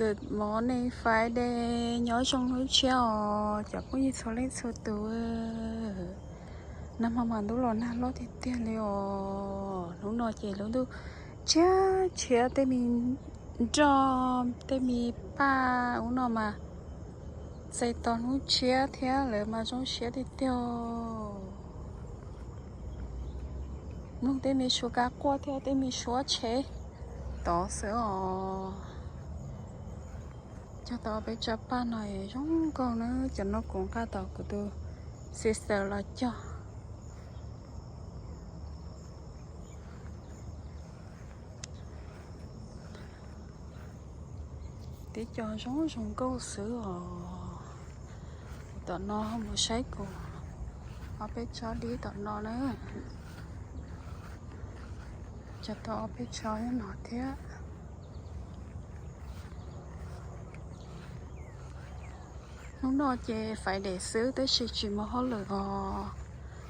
Good morning Friday, nyob zoo hnub tshiab os cov phooj ywg txhua leej txhua tus. Nag hmo mas ntuj los nag loj tiag tiag li os. Hnub no ces lub ntuj tshiab tshiab, tej me nroj tej me paj ub no mas txais tos hnub tshiab thiab, lawv mas zoo siab tiag tiag. Mloog tej me suab kab quaj thiab tej me suab tsheb tod xwb os. Cog tau peb tsob paj no zoo nkauj na, cov no kuv nqa tom kuv tus sister los cog. Tib co zoo zoo nkauj xwb os. Kuv tom no mus saib kuv ob peb tsob dib tom no na. Cog tau ob peb tsob no thiab. Hnub no ces Friday xwb tab sis tsis muaj hauj lwm os.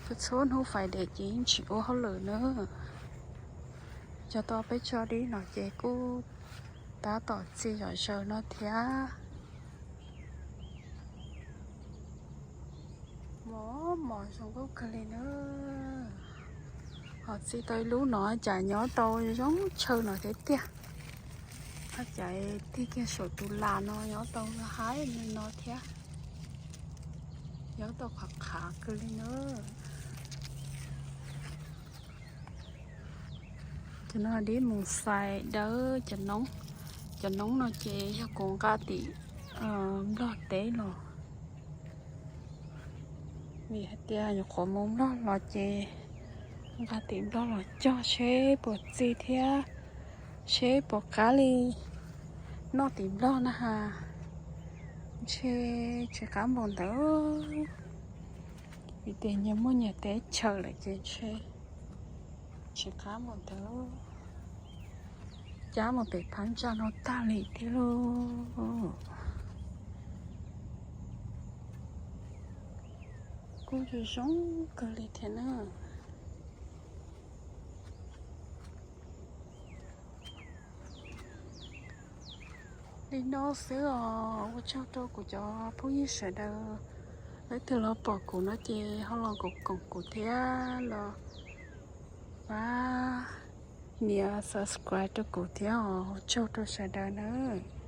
Txhua txhua hnub Friday ces yeej tsis ua hauj lwm na. Cog tau peb tsob dib no ces kuj tab tom txi zom zaws no thiab. Mos mos zoo nkauj kawg li na. Ho txi tau ib lub no cas nyob tau zoo tshaw no thiab tiag. Cas tig kiag saum tus las no nyob tau haib li no thiab. Nyob tau qhov qhav kawg li na. Cov no dib mus xais dawb cov noob. Cov noob no ces yog kuv nqa tim Nplog teb los, vim hais tias nyuam qhuav mus Nplog los ces nqa tim Nplog los cog seb puas txi thiab seb puas qab li noj tim Nplog na has. Ntshe tsis qab npaum ntawd, vim tias nyias muaj nyias teb chaws lawm ces ntshe tsis qab npaum ntawd. Cab mus pem phab ntsa no tag li thiab lauj. Kuj zoo zoo kawg li thiab na. Li no xwb os, ua tsaug rau kuv cov phooj ywg sawv daws. Leej twg los pom kuv no ces ho los koom kuv thiab los pab nias subscribe rau kuv thiab os. Ua tsaug rau sawv daws nawb.